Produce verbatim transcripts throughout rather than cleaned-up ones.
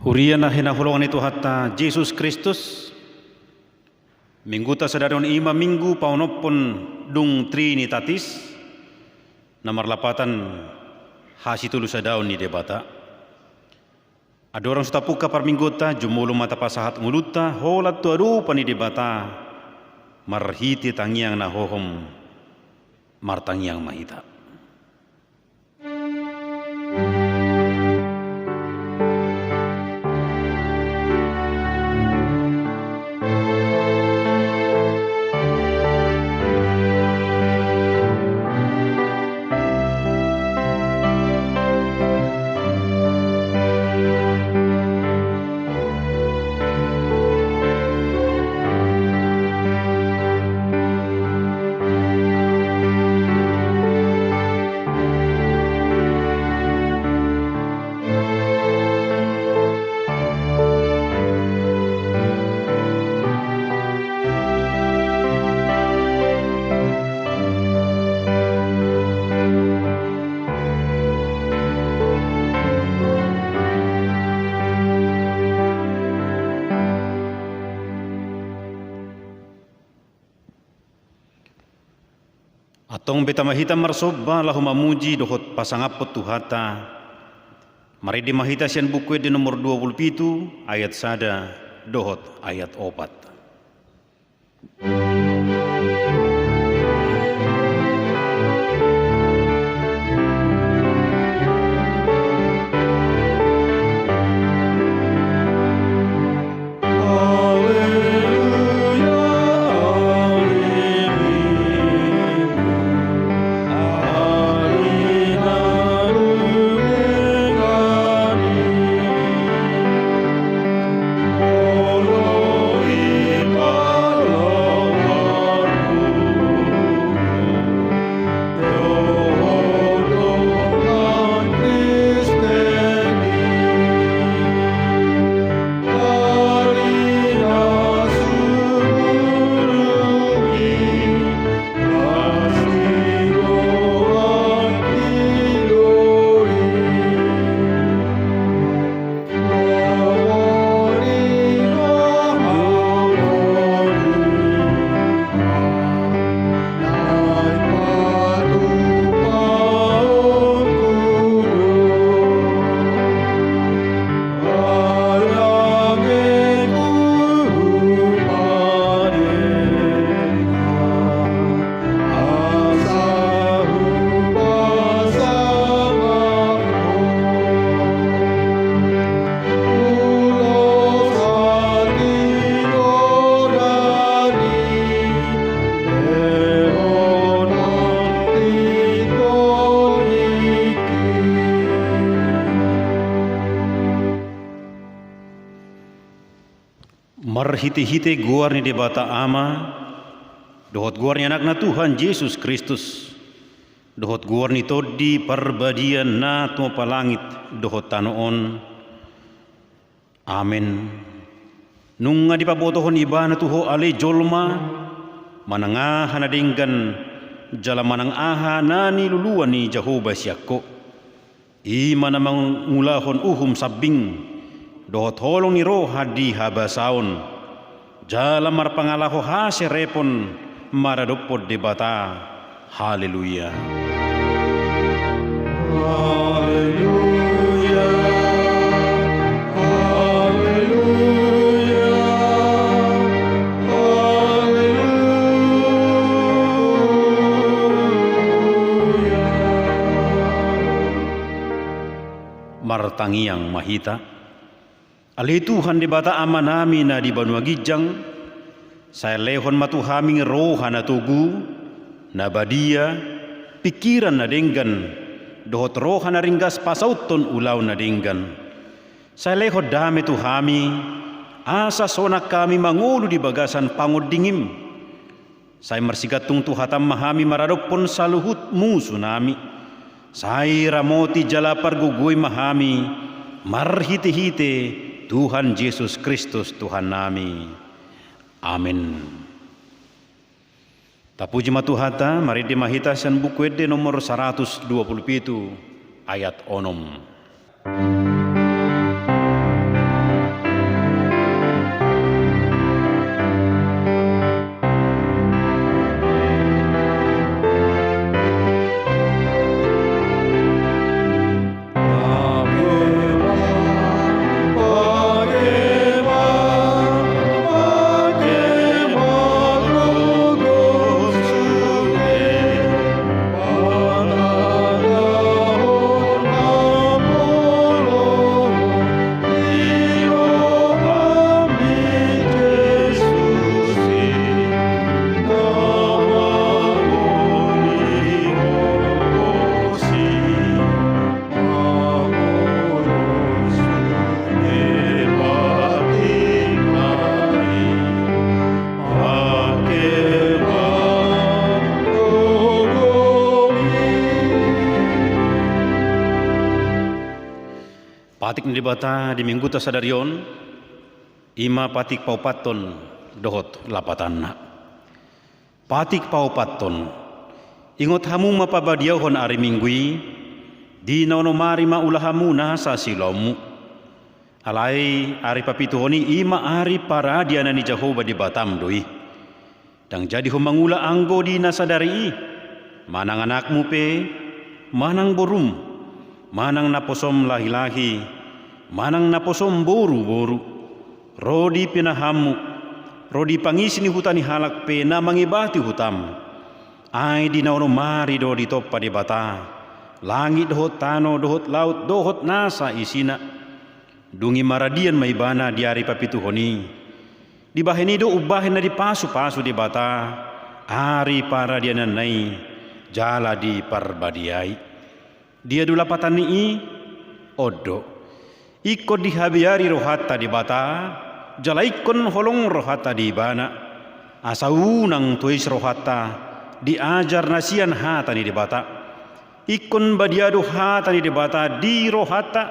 Huria na hinaholongan ni Tuhanta Jesus Kristus, Mingguta sadari on i ma Minggu paonomhon dung Trinitatis, na marlapatan hasitolusadaon ni Debata. Andorang so tapungka parmingguonta, jumolo ma tapasahat ngolunta holan tu adopan ni Debata, marhite tangiang na hohom. Martangiang ma hita. Antong beta ma hita marsomba laho mamuji dohot pasangaphon Tuhanta. Marende ma hita sian Buku Ende nomor dua pulu pitu, ayat sada dohot ayat opat. Marhitehite goar ni Debata Ama, dohot goar ni Anakna Tuhan Jesus Kristus, dohot goar ni Tondi Parbadia na tumompa langit dohot tano on. Amen. Nunga dipabotohon Ibana tu ho ale jolma, manang aha na denggan, jala manang aha na niluluan ni Jahowa sian ho. I ma na mangulahon uhum sambing, dohot holong ni roha di habasaon, jala marpangalaho haserepon maradophon Debata. Haleluya. Haleluya. Haleluya. Haleluya. Martangiang ma hita. Ale Tuhan Debata Amanami na di banua ginjang, sai lehon ma tu hami roha na togu, na badia, pingkiran na denggan, dohot roha na ringgas pasauthon ulaon na denggan. Sai lehon dame tu hami, asa sonang hami mangolu di bagasan pangondingim. Sai marsigantung tu hatam ma hami maradophon saluhut musunami. Sai ramoti jala pargogoi ma hami marhitehite Tuhan Jesus Kristus Tuhannami. Amen. Tapuji ma Tuhanta, marende ma hita sian Buku Ende nomor saratus dua pulu pitu, ayat onom. Patik ni Debata di Mingguta sadari on, i ma patik paopathon dohot lapatanna. Patik paopathon. Ingot hamu ma pabadiahon ari Minggu i, di na onom ari ma ulahanmu nasa siulaonmu. Alai ari papituhon i, i ma ari paradianan ni Jahowa Debatam do i. Ndang jadi ho mangula anggo di na sadari i, manang anakmu pe, manang borum, manang naposom lahilahi, manang naposom boruboru, ro di pinahanmu, ro di pangisi ni huta ni halak pe na mangebati hutam. Ai di na onom ari do ditompa Debata langit dohot tano dohot laut dohot nasa isina. Dung i maradian ma ibana di ari papituhon i. Dibahen i do umbahen na dipasupasu Debata ari paradiananna i jala diparbadiai. Dia do lapatan ni i? On do. Ingkon dihabiari rohanta Debata, jala ingkon holong rohanta di Ibana. Asa unang tois rohanta di ajar na sian hata ni Debata. Ingkon badia do hata ni Debata di rohanta,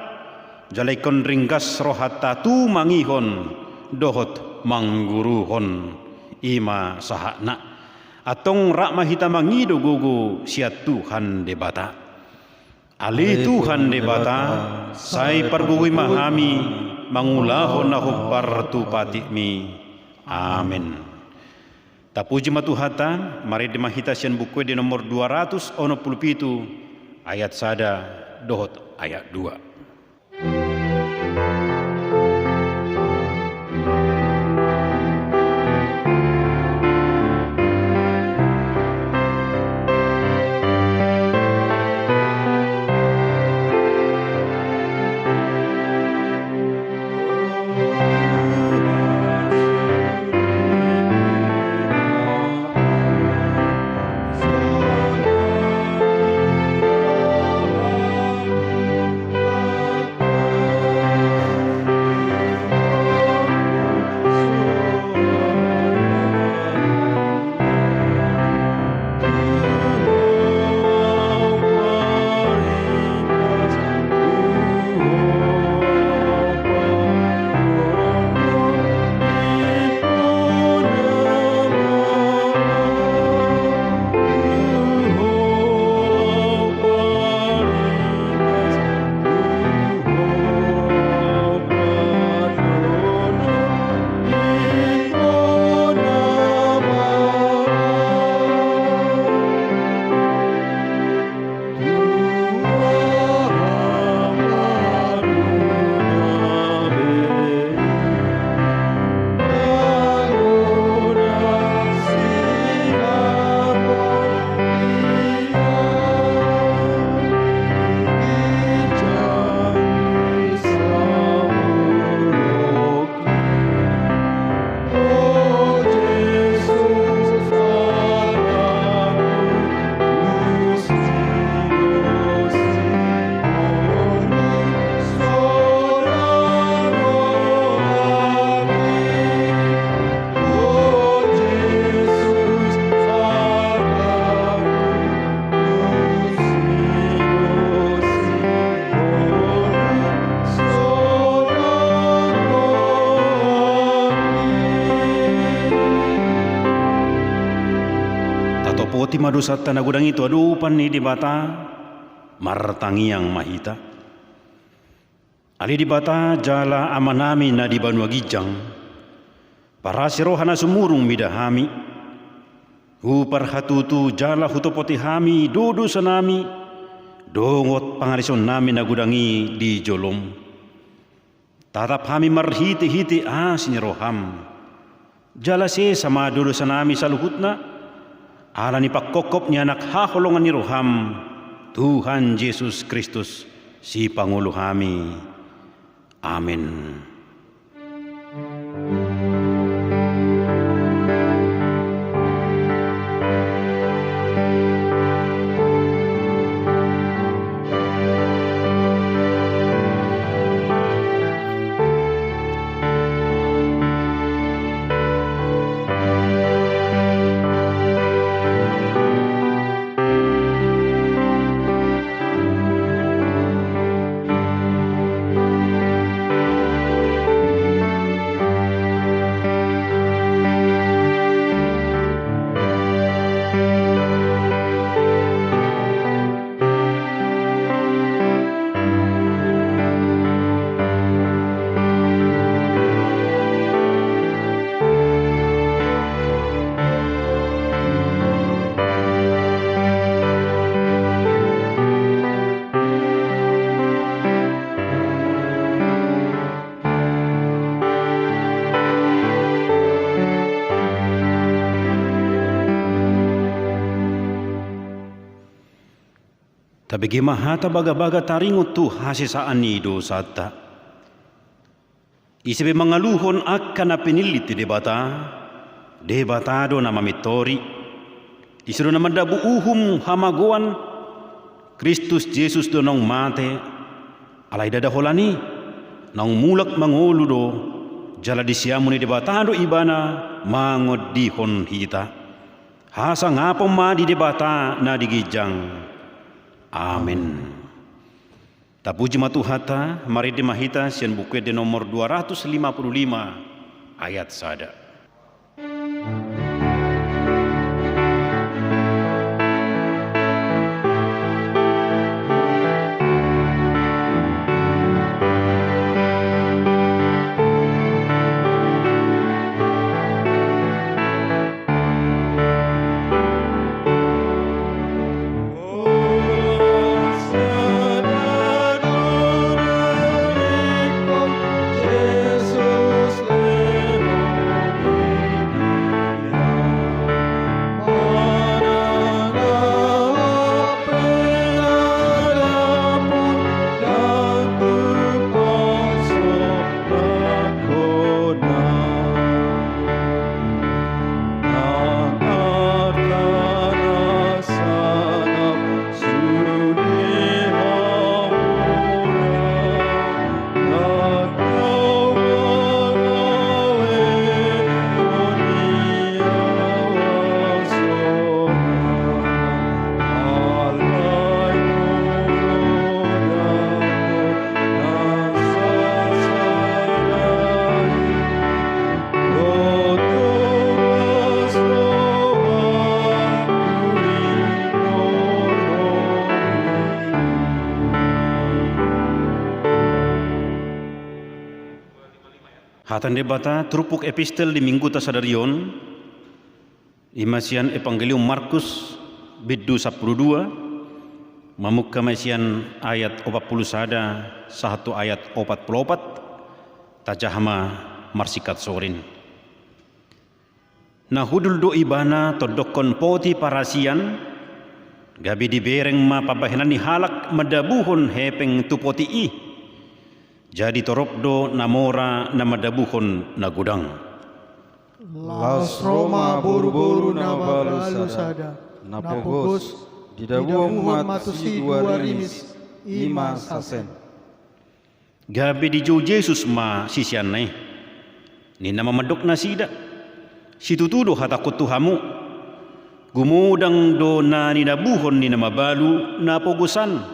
jala ingkon ringgas rohanta tumangihon dohot mangguruhon. I ma sahatna. Antong rap ma hita mangido gogo sian Tuhan Debata. Ale Tuhan Debata, sai pargogoi ma hami mangulahon na hombar tu patikmi. Amen. Tapuji ma Tuhanta. Marende ma hita sian Buku Ende nomor dua ratus onom pulu pitu, ayat sada dohot ayat dua. Tatopoti ma dosanta na godang i tu adopan ni Debata. Martangiang ma hita. Ale Debata jala Amanami na di banua ginjang, parasi roha na sumurung mida hami. Huparhatutu jala hutopoti hami do dosanami dohot pangarisonnami na godang i di jolom. Tatap hami marhitehite asi ni roham. Jala sesa ma do dosanami saluhutna, ala ni pangkophop ni Anak haholongan ni roham, Tuhan Jesus Kristus, Sipangolu hami. Amen. Tabege ma hata bagabaga taringot tu hasesaan ni dosanta. Ise pe mangaluhon angka na pinillit ni Debata, Debata do na mamintori. Ise do na mandabu uhum hamagoan? Kristus Jesus do naung mate, alai ndada holan i, naung mulak mangolu do, jala di siamun ni Debata do ibana mangondihon hita. Hasangapon ma di Debata na di ginjang. Amen. Tapuji ma Tuhanta, marende ma hita sian Buku Ende nomor dua ratus lima puluh lima, ayat sada. Hata ni Debata, turpuk epistel di Mingguta sadari on, i ma sian Evangelium Markus, bindu sampulu dua, mamungka ma i sian ayat opat pulu sada sahat tu ayat opat pulu opat, tajaha ma marsingkat sorin. Na hundul do ibana tondokkon poti parasian, gabe dibereng ma pambahenan ni halak mandabuhon hepeng tu poti i. Jadi torop do na mora na mandabuhon na godang. Laos ro ma boruboru na mabalu sada, na pogos, didabuhon ma tusi dua rimis, i ma sasen. Gabe dijou Jesus ma siseanna i, ninna ma mandok nasida: Situtu do hatangkon tu hamu, gumodang do na nidabuhon ni na mabalu na pogosan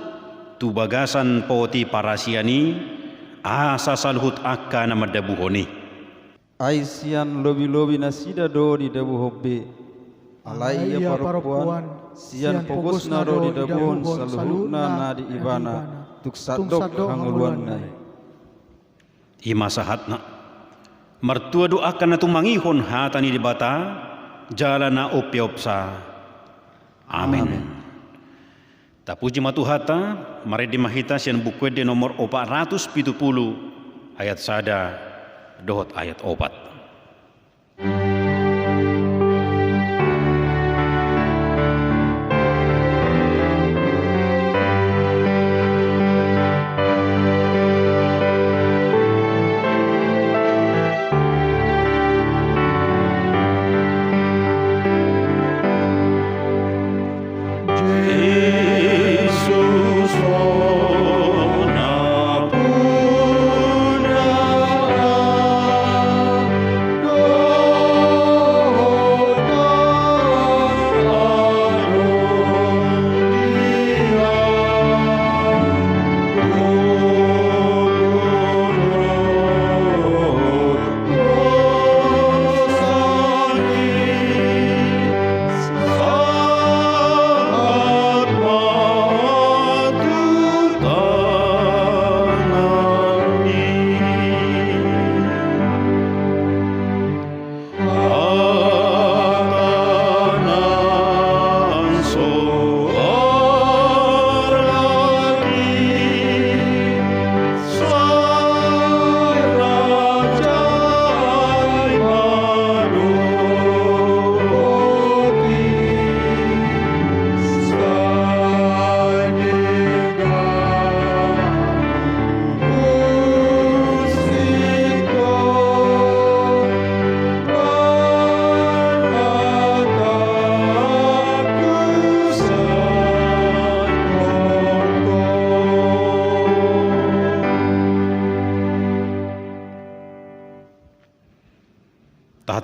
tu bagasan poti parasian i, asa saluhut angka na mandabuhon i. Ai sian lobilobi nasida do didabuhon be. Alai ia parompuan, sian pogosna do didabuhon saluhutna na di ibana, tung sandok hangoluanna i. I ma sahatna. Martua do angka na tumangihon hata ni Debata, jala na umpeopsa. Amen. Amen. Tapuji ma Tuhanta, marende ma hita sian Buku Ende nomor opat ratus pitu pulu, ayat sada dohot ayat opat.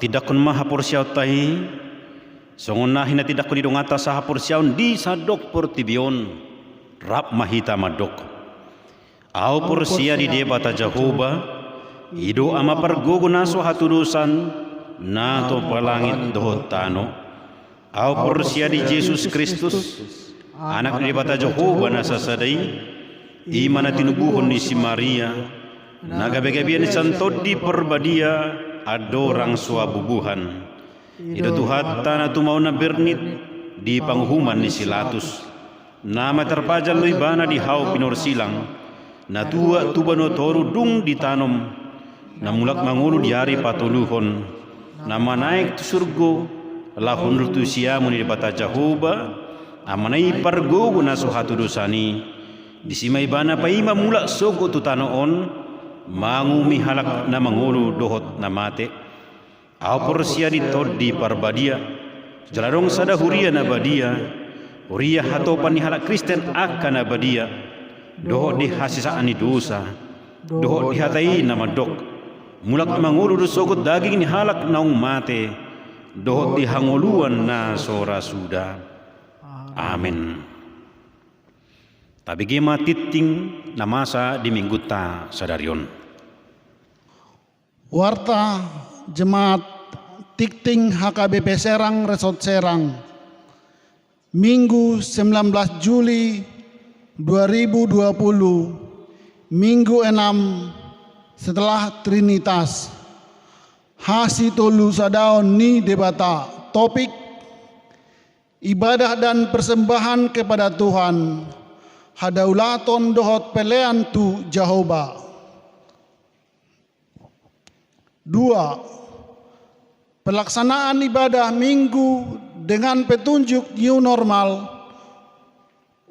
Tindanghon ma haporseaonta i, songon na hinatindanghon ni donganta sahaporseaon di sandok portibi on, rap ma hita mandok. Ahu porsea di Debata Jahowa, i do Ama pargogo na so hatudosan, na tompa langit dohot tano. Ahu porsea di Jesus Kristus, Anak ni Debata Jahowa na sasada i, i ma na tinubuhon ni si Maria, na gabegabean sian Tondi Parbadia, andorang so habubuhan. I do Tuhanta na tumaon na bernit di panguhuman ni si Latus, na mater pajan do Ibana di hau pinorsilang, na tuat tu banua toru dung ditanom, na mulak mangolu di ari patoluhon, na manaek tu surgo, laho hundul tu siamun ni Debata Jahowa, Amana i pargogo na so hatudosan i. Disi ma Ibana paima mulak sogot tu tano on, manguhumi halak na mangolu dohot na mate. Ahu porsea di Tondi Parbadia, jala adong sada huria na badia, huria hatopan ni halak Kristen angka na badia, dohot di hasesaan ni dosa, dohot di hata i na mandok, mulak mangolu do sogot daging ni halak naung mate, dohot di hangoluan na so ra suda. Amen. Tabege ma tingting na masa di Minggunta sadari on. Warta Jemaat Tingting H K B P Serang, Resort Serang. Minggu sembilan belas Juli dua ribu dua puluh, Minggu enam setelah Trinitas. Hasitolusadaon ni Debata. Topik: ibadah dan persembahan kepada Tuhan, hadaulaton dohot pelean tu Jahowa. Dua, pelaksanaan ibadah Minggu dengan petunjuk new normal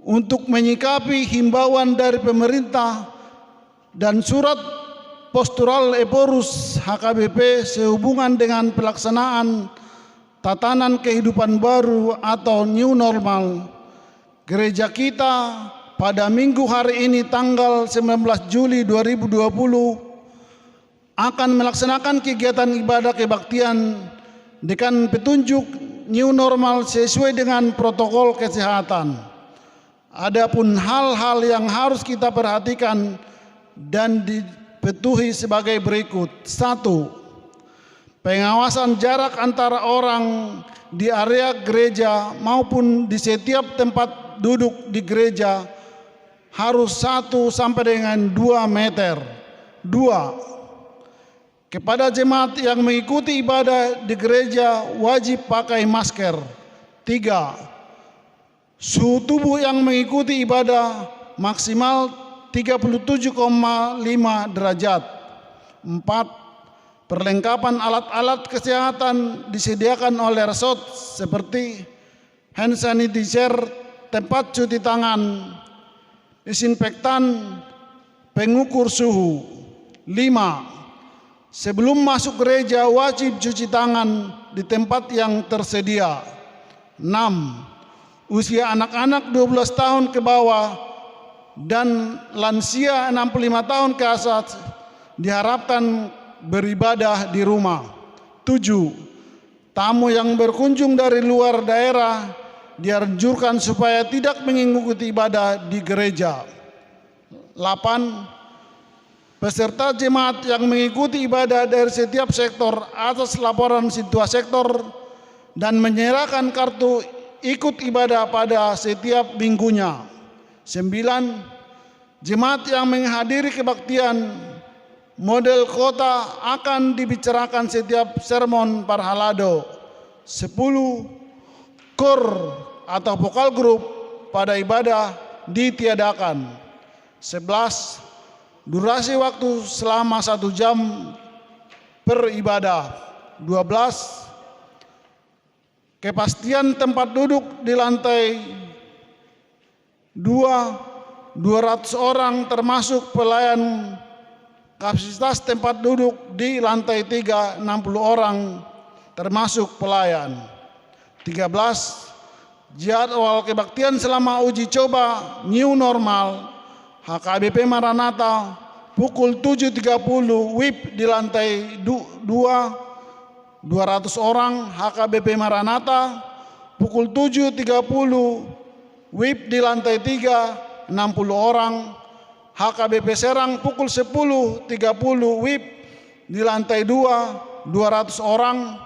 untuk menyikapi himbauan dari pemerintah dan surat Postural Ephorus H K B P sehubungan dengan pelaksanaan tatanan kehidupan baru atau new normal. Gereja kita pada Minggu hari ini, tanggal sembilan belas Juli dua ribu dua puluh, akan melaksanakan kegiatan ibadah kebaktian dengan petunjuk new normal sesuai dengan protokol kesehatan. Adapun hal-hal yang harus kita perhatikan dan dipatuhi sebagai berikut. Satu, pengawasan jarak antara orang di area gereja maupun di setiap tempat duduk di gereja harus satu sampai dengan dua meter. Dua, kepada jemaat yang mengikuti ibadah di gereja wajib pakai masker. Tiga, suhu tubuh yang mengikuti ibadah maksimal tiga puluh tujuh koma lima derajat. Empat, perlengkapan alat-alat kesehatan disediakan oleh resort seperti hand sanitizer, tempat cuci tangan, disinfektan, pengukur suhu. Lima, sebelum masuk gereja wajib cuci tangan di tempat yang tersedia. Enam, usia anak-anak dua belas tahun ke bawah dan lansia enam puluh lima tahun ke atas diharapkan beribadah di rumah. Tujuh, tamu yang berkunjung dari luar daerah dianjurkan supaya tidak mengikuti ibadah di gereja. Delapan, peserta jemaat yang mengikuti ibadah dari setiap sektor atas laporan sintua sektor dan menyerahkan kartu ikut ibadah pada setiap minggunya. Sembilan, jemaat yang menghadiri kebaktian model kota akan dibicarakan setiap sermon parhalado. Sepuluh, kor atau vokal group pada ibadah ditiadakan. Sebelas, durasi waktu selama satu jam per ibadah. Dua belas, kepastian tempat duduk di lantai dua, dua ratus orang termasuk pelayan. Kapasitas tempat duduk di lantai tiga, enam puluh orang termasuk pelayan. Tiga belas, jadwal kebaktian selama uji coba new normal H K B P Maranatha, pukul tujuh tiga puluh W I B di lantai du-, dua, dua ratus orang, H K B P Maranatha pukul tujuh tiga puluh W I B di lantai tiga, enam puluh orang, H K B P Serang pukul sepuluh tiga puluh W I B di lantai dua, dua ratus orang,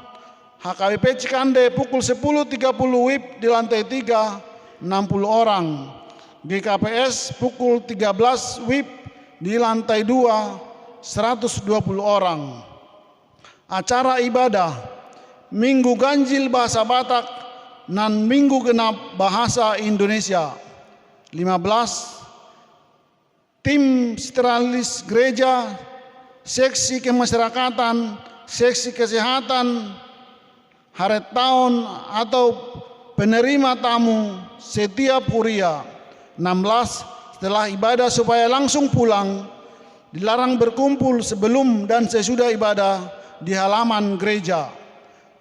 H K B P Cikande pukul sepuluh tiga puluh W I B di lantai tiga, enam puluh orang, G K P S pukul tiga belas W I B di lantai dua, seratus dua puluh orang. Acara ibadah: Minggu Ganjil bahasa Batak dan Minggu Genap bahasa Indonesia. Lima belas, tim strategis gereja, seksi kemasyarakatan, seksi kesehatan, haretaon atau penerima tamu setiap huria. Enam belas, setelah ibadah supaya langsung pulang, dilarang berkumpul sebelum dan sesudah ibadah di halaman gereja.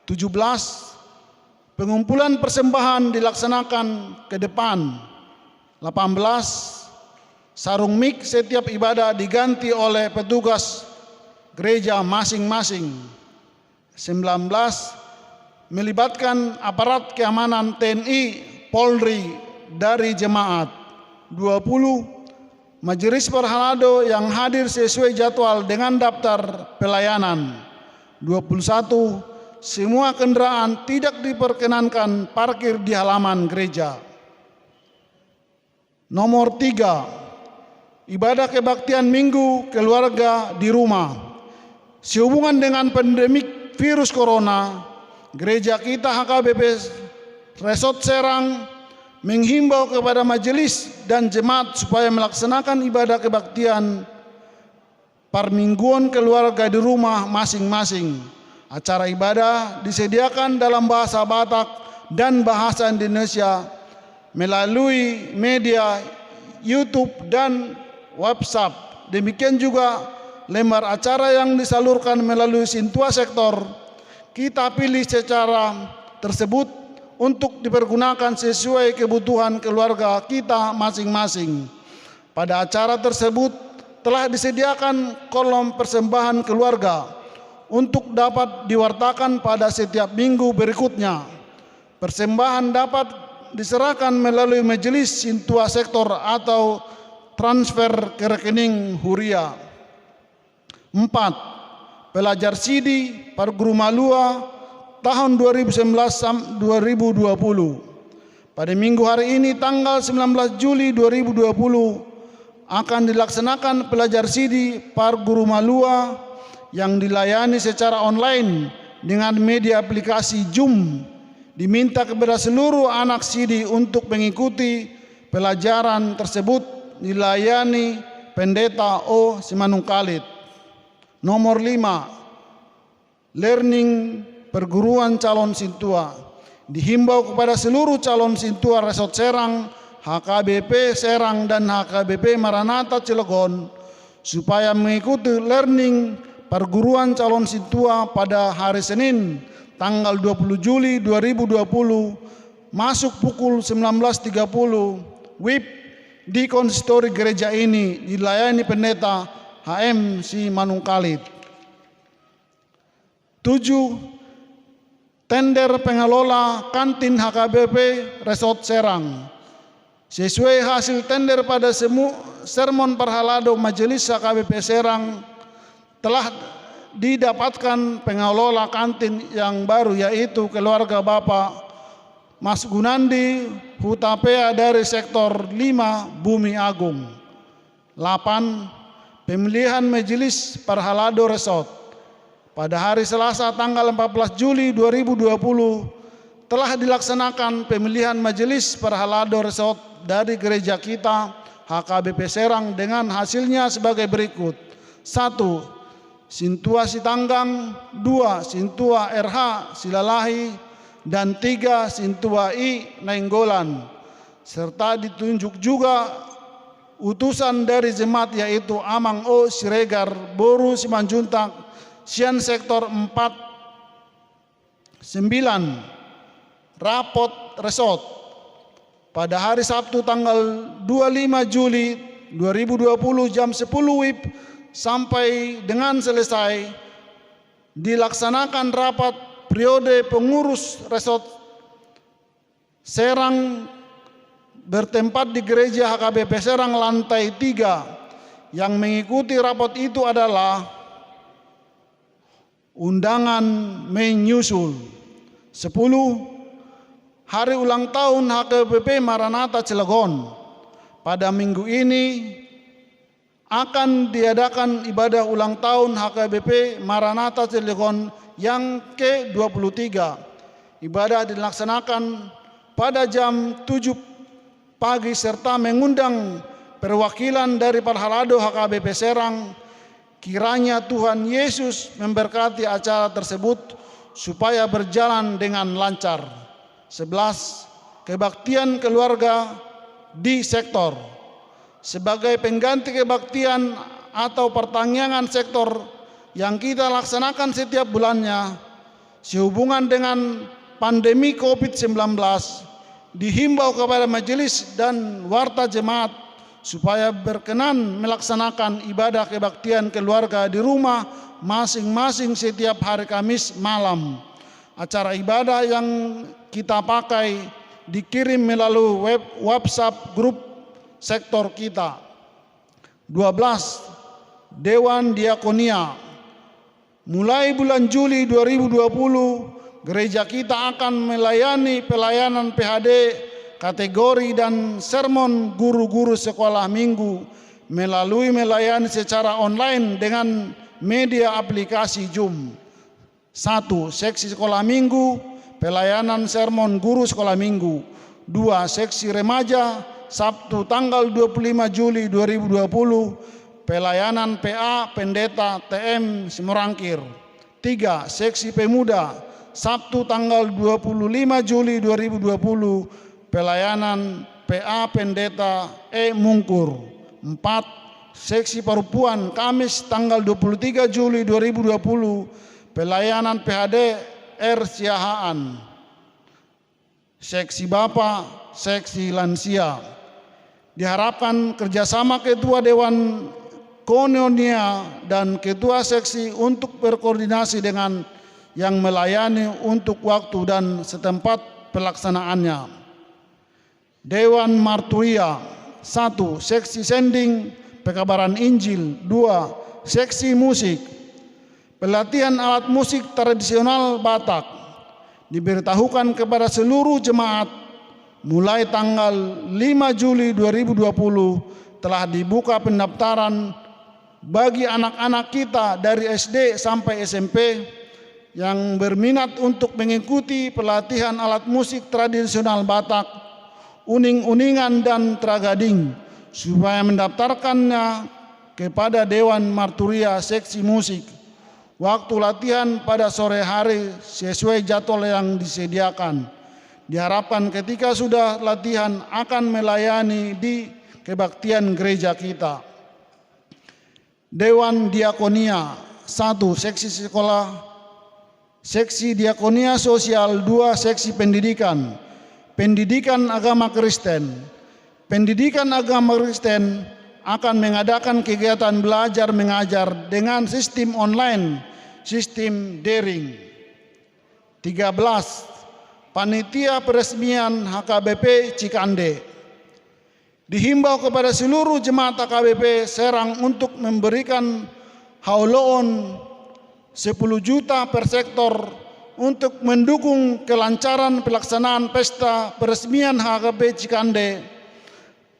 Tujuh belas, pengumpulan persembahan dilaksanakan ke depan. Delapan belas, sarung mik setiap ibadah diganti oleh petugas gereja masing-masing. Sembilan belas, melibatkan aparat keamanan T N I, Polri dari jemaat. Dua puluh, majelis parhalado yang hadir sesuai jadwal dengan daftar pelayanan. Dua puluh satu, semua kendaraan tidak diperkenankan parkir di halaman gereja. Nomor tiga, ibadah kebaktian Minggu keluarga di rumah. Sehubungan dengan pandemik virus corona, gereja kita H K B P Resort Serang menghimbau kepada majelis dan jemaat supaya melaksanakan ibadah kebaktian parmingguan keluarga di rumah masing-masing. Acara ibadah disediakan dalam bahasa Batak dan bahasa Indonesia melalui media YouTube dan WhatsApp. Demikian juga lembar acara yang disalurkan melalui Sintua Sektor kita pilih secara tersebut untuk dipergunakan sesuai kebutuhan keluarga kita masing-masing. Pada acara tersebut telah disediakan kolom persembahan keluarga untuk dapat diwartakan pada setiap minggu berikutnya. Persembahan dapat diserahkan melalui majelis Sintua Sektor atau transfer ke rekening huria. Empat, pelajar sidi parguru malua tahun dua ribu sembilan belas sam-, dua ribu dua puluh. Pada minggu hari ini, tanggal sembilan belas Juli dua ribu dua puluh, akan dilaksanakan pelajar sidi parguru malua yang dilayani secara online dengan media aplikasi Zoom. Diminta kepada seluruh anak sidi untuk mengikuti pelajaran tersebut dilayani Pendeta O Simanungkalit. Nomor lima, learning perguruan calon sintua. Dihimbau kepada seluruh calon sintua Resort Serang, H K B P Serang, dan H K B P Maranatha Cilegon supaya mengikuti learning perguruan calon sintua pada hari Senin, tanggal dua puluh Juli dua ribu dua puluh, masuk pukul sembilan belas tiga puluh W I B di konsistori gereja ini, dilayani Pendeta H M Simanungkalit. Tujuh, tender pengelola kantin H K B P Resort Serang. Sesuai hasil tender pada semu-, sermon parhalado Majelis H K B P Serang, telah didapatkan pengelola kantin yang baru, yaitu keluarga Bapak Mas Gunandi Hutapea dari Sektor lima Bumi Agung. Lapan, pemilihan Majelis Parhalado Resort. Pada hari Selasa, tanggal empat belas Juli dua ribu dua puluh, telah dilaksanakan pemilihan Majelis Parhalado Resort dari gereja kita, H K B P Serang, dengan hasilnya sebagai berikut. Satu, Sintua Sitanggang, dua, Sintua R H Silalahi, dan tiga, Sintua I Nainggolan. Serta ditunjuk juga utusan dari jemaat, yaitu Amang O Siregar, boru Simanjuntak, sian Sektor empat. Sembilan, rapot resort. Pada hari Sabtu, tanggal dua puluh lima Juli dua ribu dua puluh, jam sepuluh W I B sampai dengan selesai, Dilaksanakan rapat periode pengurus Resort Serang bertempat di Gereja H K B P Serang lantai tiga. Yang mengikuti rapat itu adalah undangan menyusul. Sepuluh, hari ulang tahun H K B P Maranatha Cilegon. Pada minggu ini akan diadakan ibadah ulang tahun H K B P Maranatha Cilegon yang kedua puluh tiga. Ibadah dilaksanakan pada jam tujuh pagi serta mengundang perwakilan dari Parhalado H K B P Serang. Kiranya Tuhan Yesus memberkati acara tersebut supaya berjalan dengan lancar. Sebelas, kebaktian keluarga di sektor. Sebagai pengganti kebaktian atau pertangiangan sektor yang kita laksanakan setiap bulannya, sehubungan dengan pandemi covid sembilan belas, dihimbau kepada majelis dan warta jemaat supaya berkenan melaksanakan ibadah kebaktian keluarga di rumah masing-masing setiap hari Kamis malam. Acara ibadah yang kita pakai dikirim melalui web WhatsApp grup sektor kita. Dua belas, Dewan Diakonia. Mulai bulan Juli dua ribu dua puluh, gereja kita akan melayani pelayanan P H D, kategori dan sermon guru-guru sekolah minggu melalui melayani secara online dengan media aplikasi Zoom. Satu, seksi sekolah minggu, pelayanan sermon guru sekolah minggu. Dua, seksi remaja, Sabtu tanggal dua puluh lima Juli dua ribu dua puluh, pelayanan P A Pendeta T M Simorangkir. Tiga, seksi pemuda, Sabtu tanggal dua puluh lima Juli dua ribu dua puluh, pelayanan P A Pendeta E Mungkur. Empat, seksi perempuan, Kamis tanggal dua puluh tiga Juli dua ribu dua puluh, pelayanan P H D R Siahaan. Seksi bapa, seksi lansia. Diharapkan kerjasama ketua Dewan Koinonia dan ketua seksi untuk berkoordinasi dengan yang melayani untuk waktu dan setempat pelaksanaannya. Dewan Marturia. Satu, seksi sending pekabaran Injil. Dua, seksi musik. Pelatihan alat musik tradisional Batak diberitahukan kepada seluruh jemaat mulai tanggal lima Juli dua ribu dua puluh telah dibuka pendaftaran bagi anak-anak kita dari S D sampai S M P yang berminat untuk mengikuti pelatihan alat musik tradisional Batak, uning-uningan dan tragading, supaya mendaftarkannya kepada Dewan Marturia Seksi Musik. Waktu latihan pada sore hari sesuai jadwal yang disediakan. Diharapkan ketika sudah latihan akan melayani di kebaktian gereja kita. Dewan Diakonia. Satu, seksi sekolah, seksi diakonia sosial. Dua, seksi pendidikan. Pendidikan agama Kristen. Pendidikan agama Kristen akan mengadakan kegiatan belajar mengajar dengan sistem online, sistem daring. Tiga belas, panitia peresmian H K B P Cikande. Dihimbau kepada seluruh jemaat H K B P Serang untuk memberikan haoloon sepuluh juta per sektor untuk mendukung kelancaran pelaksanaan pesta peresmian H K B P Cikande.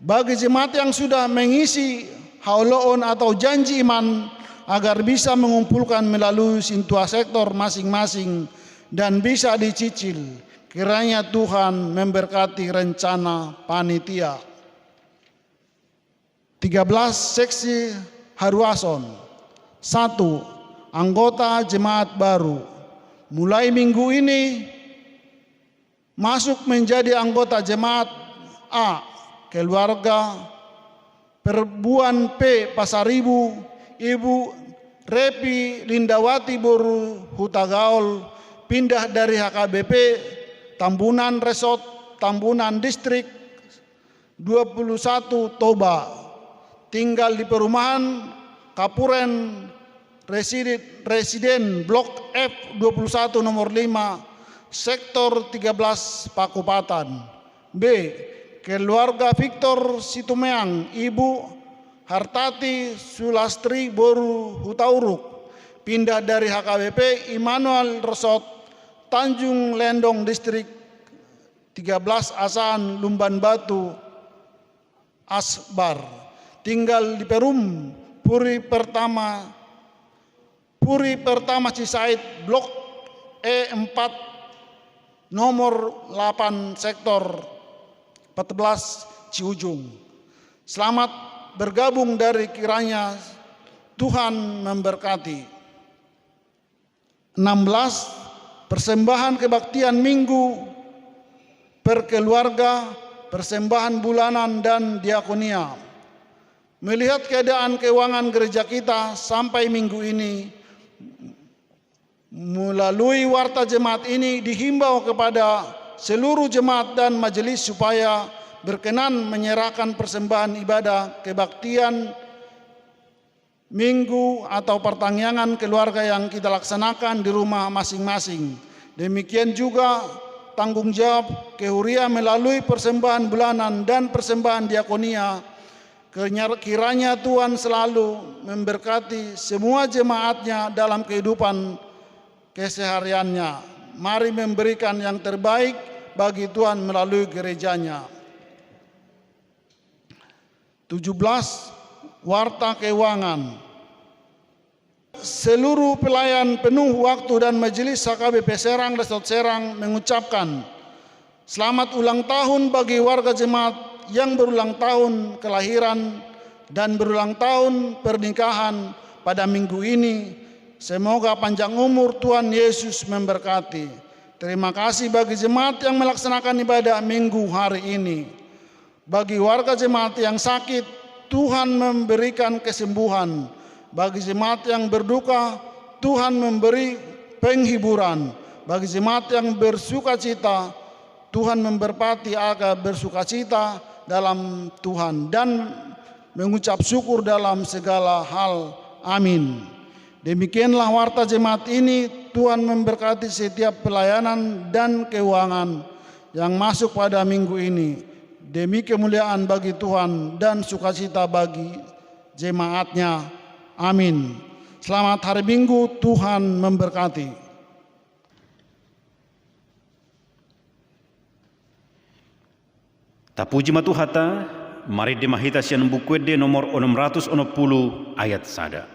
Bagi jemaat yang sudah mengisi haoloon atau janji iman agar bisa mengumpulkan melalui sintua sektor masing-masing dan bisa dicicil. Kiranya Tuhan memberkati rencana panitia. Tiga belas, seksi haruason. Satu, anggota jemaat baru. Mulai minggu ini masuk menjadi anggota jemaat A, keluarga Perbuan P Pasaribu, Ibu Repi Lindawati boru Hutagaol, pindah dari H K B P Tambunan Resort, Tambunan Distrik, dua puluh satu Toba, tinggal di perumahan Kapuren Residen, Residen Blok F dua puluh satu nomor lima, Sektor tiga belas Pakupatan. B. Keluarga Victor Situmeang, Ibu Hartati Sulastri boru Hutauruk, pindah dari H K B P Immanuel Resort Tanjung Lendong, Distrik tiga belas Asahan, Lumban Batu, Asbar. Tinggal di Perum, Puri Pertama, Puri Pertama Cisaid, Blok E empat, nomor delapan, Sektor empat belas, Ciujung. Selamat bergabung dari, kiranya Tuhan memberkati. Enam belas, persembahan kebaktian Minggu per keluarga, persembahan bulanan, dan diakonia. Melihat keadaan keuangan gereja kita sampai minggu ini, melalui warta jemaat ini dihimbau kepada seluruh jemaat dan majelis supaya berkenan menyerahkan persembahan ibadah kebaktian Minggu atau pertaniangan keluarga yang kita laksanakan di rumah masing-masing. Demikian juga tanggung jawab kehuria melalui persembahan bulanan dan persembahan diakonia. Kiranya Tuhan selalu memberkati semua jemaatnya dalam kehidupan kesehariannya. Mari memberikan yang terbaik bagi Tuhan melalui gerejanya. Tujuh belas, warta keuangan. Seluruh pelayan penuh waktu dan majelis H K B P Serang Resort Serang mengucapkan selamat ulang tahun bagi warga jemaat yang berulang tahun kelahiran dan berulang tahun pernikahan pada minggu ini. Semoga panjang umur, Tuhan Yesus memberkati. Terima kasih bagi jemaat yang melaksanakan ibadah minggu hari ini. Bagi warga jemaat yang sakit, Tuhan memberikan kesembuhan. Bagi jemaat yang berduka, Tuhan memberi penghiburan. Bagi jemaat yang bersukacita, Tuhan memberkati agar bersukacita dalam Tuhan dan mengucap syukur dalam segala hal. Amin. Demikianlah warta jemaat ini. Tuhan memberkati setiap pelayanan dan keuangan yang masuk pada minggu ini, demi kemuliaan bagi Tuhan dan sukacita bagi jemaatnya. Amin. Selamat hari Minggu, Tuhan memberkati. Tapuji ma Tuhanta. Marende ma hita sian Buku Ende nomor onom ratus onom pulu ayat sada.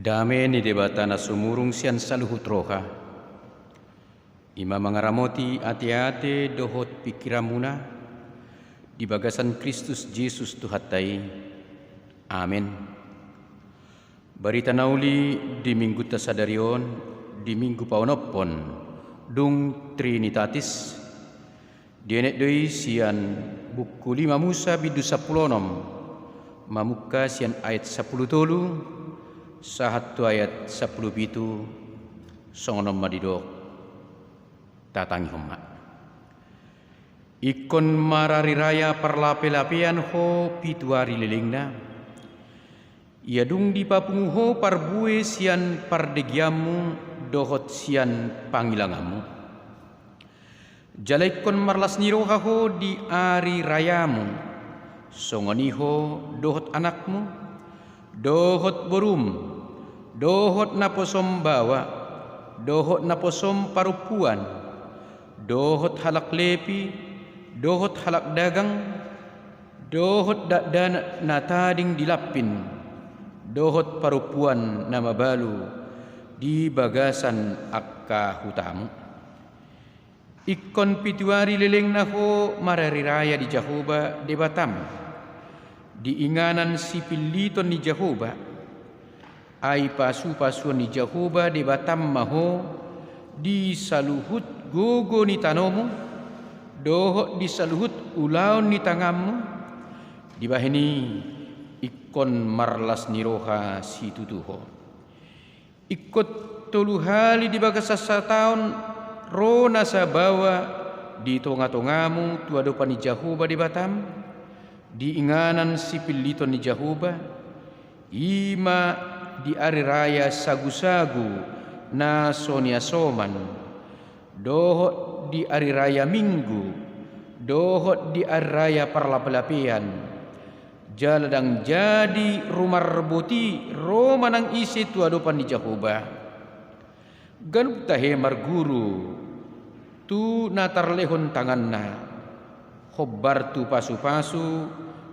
Dame ni Debata na sumurung sian saluhut roha, i ma mangaramoti ateate dohot pingkiranmuna di bagasan Kristus Jesus Tuhanta i. Amen. Barita na uli di Minggunta sadari on, di Minggu paonomhon dung Trinitatis, dienet do i sian Buku Lima Musa bindu sampulu onom, mamungka sian ayat sampulu tolu sahat tu ayat sampulu pitu. Songon on ma didok. Tatangihon ma. Ingkon marariraya parlapelapean ho pitu ari lelengna. Ia dung dipapungu ho parbue sian pardegeanmu dohot sian pangilanganmu, Jala ingkon marlas ni roha ho di ari rayamu, songon i ho dohot anakmu, dohot borum, dohot naposom baoa, dohot naposom parompuan, dohot halak Lepi, dohot halak dagang, dohot dakdanak na tading di lampin, dohot parompuan na mabalu di bagasan angka hutamu. Ingkon pitu ari lelengna ho marari raya di Jahowa Debatam, di inganan sipilliton ni Jahowa. Ai pasupasuon ni Jahowa Debatam ma ho di saluhut gogo ni tanomu, dohot di saluhut ulaon ni tanganmu. Dibahen i, ingkon marlas ni roha situtu ho. Ingkon tolu hali di bagasan sataon ro nasa baoa di tongatongamu tu adopan ni Jahowa Debatam, di inganan sipilliton ni Jahowa, i ma di ari raya sagusagu na so niasoman, dohot di ari raya Minggu, dohot di ari raya Parlapelapean, jala ndang jadi rumarboti ro manang ise tu adopan ni Jahowa. Ganup tahe marguru tu na tarlehon tanganna, hombar tu pasupasu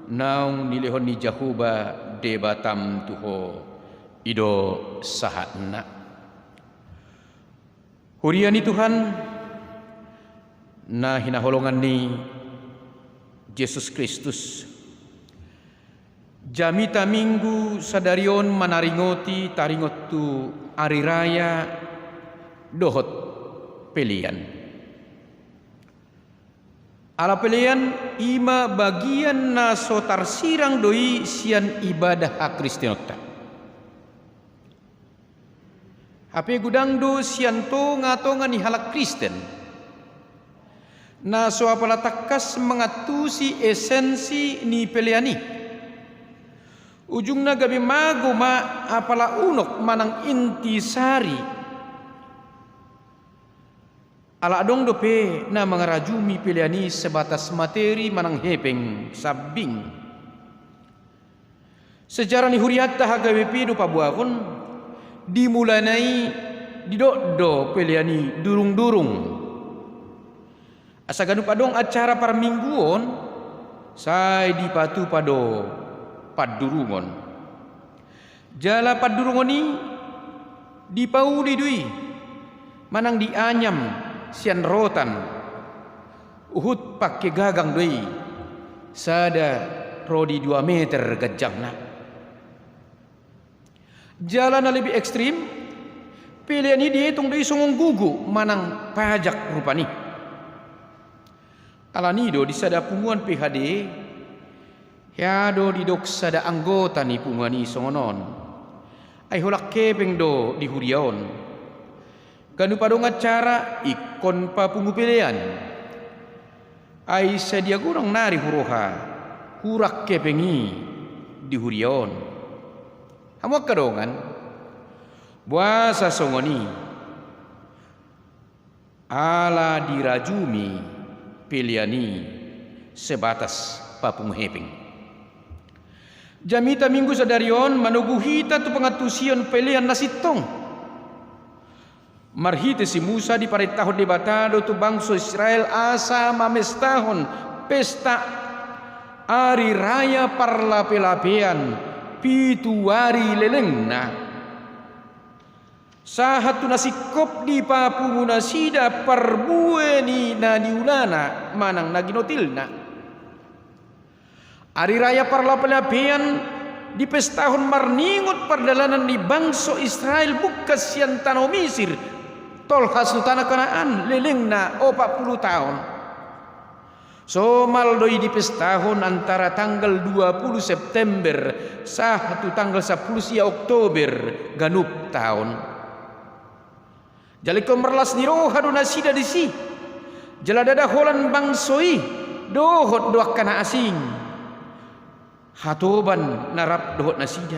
naung nilehon ni Jahowa Debatam tu ho. I do sahatna. Huria ni Tuhan na hinaholongan ni Jesus Kristus, jamita Minggu sadari on manaringoti taringot tu ari raya dohot pelean. Ala pelean i ma bagian na so tarsirang do i sian ibadah hakristenonta. Hape godang do sian tongatonga ni halak Kristen na so apala tangkas mangantusi esensi ni pelean i. Ujungna gabe mago ma apala unok manang inti sari. Ala adong dope na mangarajumi pelean i sebatas materi manang hepeng sambing. Sejarah ni hurianta H K B P do paboahon, di mulana i didok do pelean i durungdurung. Asa ganup adong acara parmingguon, sai dipatupa do pandurungon. Jala pandurungon i dipauli do i manang dianyam sian rotan, huhut pangke gagang do i, sada ro di dua meter ganjangna. Jala na lebih ekstrim, pelean i dietong do i songon gugu manang pajak rupani. Alani do di sada punguan P H D, hea do didok sada anggota ni punguan i songon on. Ai holan hepeng do di huria on. Ganup adong acara ingkon papungu pelean. Ai sadia godang nari huroha, hurang hepeng i di huria on. Hamu angka dongan, boasa songon i? Ala dirajumi pelean i sebatas papungu hepeng. Jamita Minggu sadari on manogu hita tu pangantusion pelean na sintong. Marhite si Musa diparentahon Debata do tu bangso Israel asa mamestahon pesta ari raya parlapelapean pitu ari lelengna. Sahat tu na singkop dipapungu nasida parbue ni na niulana manang na ginotilna. Ari raya parlapelapean dipestahon marningot pardalanan ni bangso Israel bungkas sian tano Misir, tolhas tu tano Kanaan, lelengna opat pulu taon. Somal do i dipestahon antara tanggal dua pulu September sahat tu tanggal sampulu sia Oktober ganup taon. Jala ingkon marlas ni roha do nasida disi. Jala ndada holan bangso i dohot do angka na asing. Hatoban na rap dohot nasida.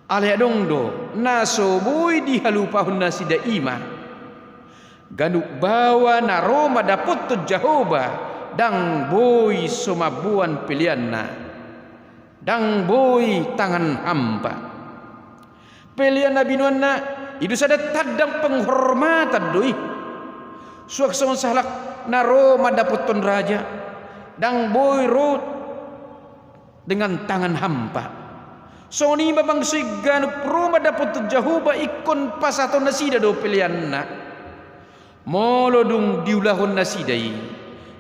Alai adong do na so boi dihalupahon nasida i ma. Ganup baoa na ro mandapothon Jahowa, ndang boi so mamboan peleanna, ndang boi tangan hampa. Pelean na binoanna i do sada tanda penghormatan do i. Suang songon sahalak na ro mandapothon raja, ndang boi ro dengan tangan hampa. Songon i ma bangso i ganup ro mandapothon Jahowa ingkon pasahaton nasida do peleanna. Molo dung diulahon nasida i,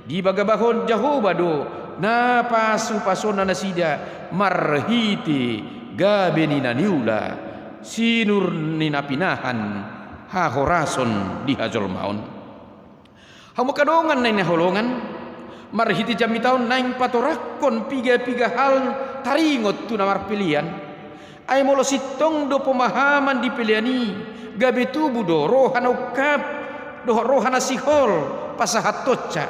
dibagabahon Jahowa do na pasupasuonna nasida marhite gabe ni na niula, sinur ni na pinahan, hahorason di hajolmaon. Hamu angka dongan na hinaholongan, marhite jamita on naeng patorangkon piga-piga hal taringot tu na marpelean. Ai molo sintong do pemahaman di pelean i, gabe tubu do roha na ungkap dohot roha na sihol pasahathonsa.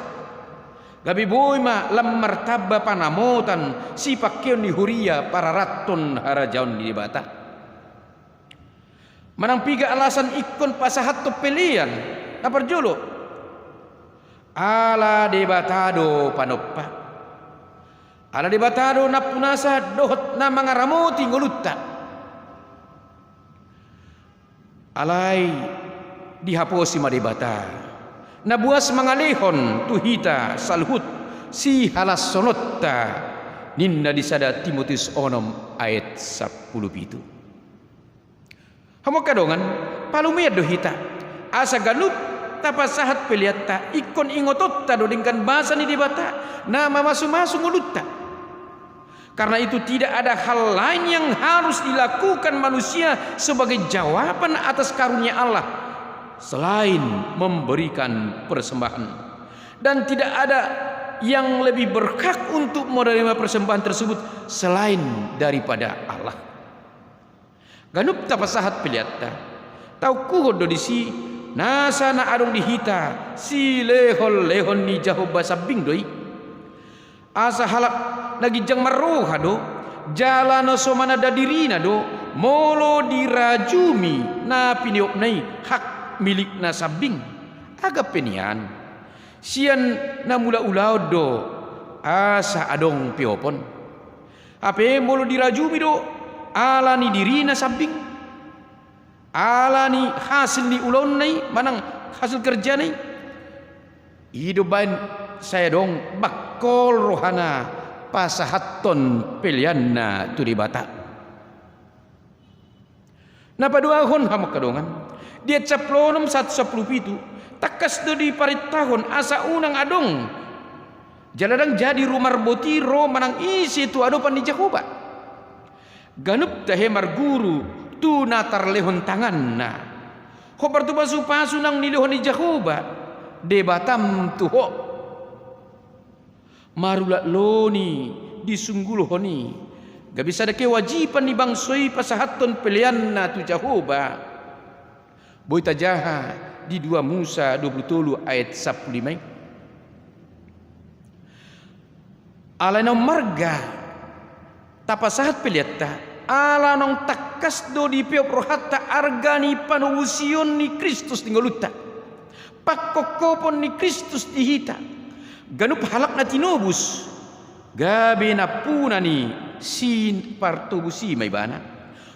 Gabe boi ma lam martamba panamotan sipangkeon ni huria pararathon harajaon ni Debata. Manang piga alasan ingkon pasahathon pelean? Na parjolo, ala Debata do panompa. Ala Debata do nampunasa dohot na mangaramoti ngolunta. Alai dihaposi ma Debata, na buas mangalehon tu hita saluhut sihalashononta, ninna di sada Timoteus onom ayat sampulu pitu. Hamu angka dongan, palumean do hita, asa ganup tapasahat peleanta ingkon ingotonta do denggan basa ni Debata na mamasumasu ngolunta. Karena itu, tidak ada hal lain yang harus dilakukan manusia sebagai jawaban atas karunia Allah selain memberikan persembahan. Dan tidak ada yang lebih berhak untuk menerima persembahan tersebut selain daripada Allah. Ganup tapasahat peleanta, taungkuhon do disi nasa na adong di hita silehonlehon ni Jahowa sambing do i. Asa halak na ginjang marroha do, jala na so mananda dirina do, molo dirajumi na piniopna i hak milikna sambing. Agak pe nian, sian na mula ulaon do asa adong piopon. Hape molo dirajumi do ala ni dirina sambing, ala ni hasil ni ulaonna i manang hasil kerjana i, i do baen sai adong bangkol rohana pasahathon peleanna tu Debata. Na paduahon hamu angka dongan, di ayat sampulu onom sahat sampulu pitu, tangkas do diparentahon asa unang adong jala ndang jadi ro marboti ro manang ise tu adopan ni Jahowa. Ganup tahe marguru tu na tarlehon tanganna. Hombar tu pasupasu naung nilehon ni Jahowa Debatam tu ho. Marulat loni disunggulhon i, gabe sada kewajiban ni bangso i pasahathon peleanna tu Jahowa. Boi tajaha di dua Musa dua pulu tolu ayat sampulu lima i. Alai naung marga tapasahat peleanta, ala naung tangkas do dipeop rohanta arga ni panobusion ni Kristus di ngolunta. Pangkophopon ni Kristus di hita. Ganup halak na tinobus gabe nampuna ni sipartobus i ma ibana.